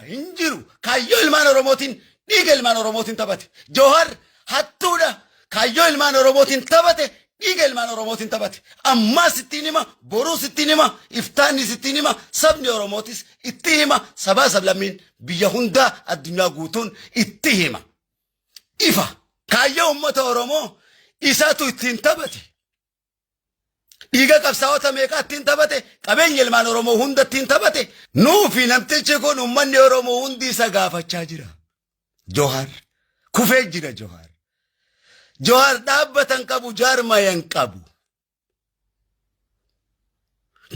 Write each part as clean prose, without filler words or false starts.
Hin jiru. Kaayyoo ilmaan Oromootiin dhiiga ilmaan Oromootiin taphate. Jawar hattuudha. Kaayyoo ilmaan Oromootiin taphate dhiiga ilmaan Oromootiin taphate. Ammaas ittiin hima, boruus ittiin hima, iftaannis ittiin hima, sabni Oromootis itti hima, sabaa sablammiin biyya hundaa addunyaa guutuun itti hima. Ifa. Kaayyoo uummata Oromoo isaatu ittiin taphate. Dhiiga qabsaa'ota meeqaa ittiin taphate, qabeenya ilmaan Oromoo hunda ittiin taphate. Nuu fi namtichi kun uummanni Oromoo hundi isa gaafachaa jira. Johaar kufee jira Johaar. Johaar dhaabbatan qabu jaarmayan qabu.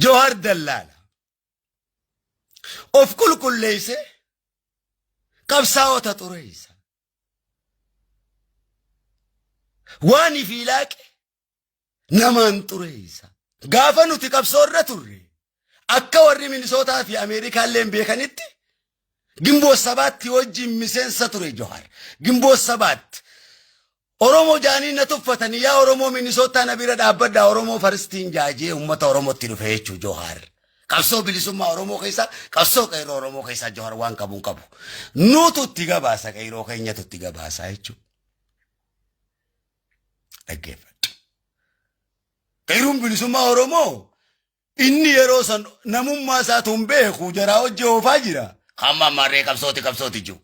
Johaar dallaala. Of qulqulleesse qabsaa'ota xureessa. Waan ifii laaqe namaan xureessa. Gaafa nuti qabsoo irra turre akka warri Minisootaa fi Ameerikaallee beekanitti Gimboo Sabaatti wajjin miseensa ture Johaar. Gimboo Sabaatti. Oromoo jaanii na tuffatanii yaa Oromoo Minisootaa na bira dhaabbadhaa Oromoo faristiin jaajee uummata Oromootti dhufe jechuu Johaar. Qabsoo bilisummaa Oromoo keessaa qabsoo qeerroo Oromoo keessaa Johaar waan qabu hin qabu. Nuutu itti gabaasa qeerroo keenyatu itti gabaasa jechuudha. Dhaggeeffadhu. Qeerroon bilisummaa Oromoo inni yeroo san namummaa isaatu hin beeku jaraa hojii oofaa jira. Hamma ammaarree qabsooti qabsooti jiru.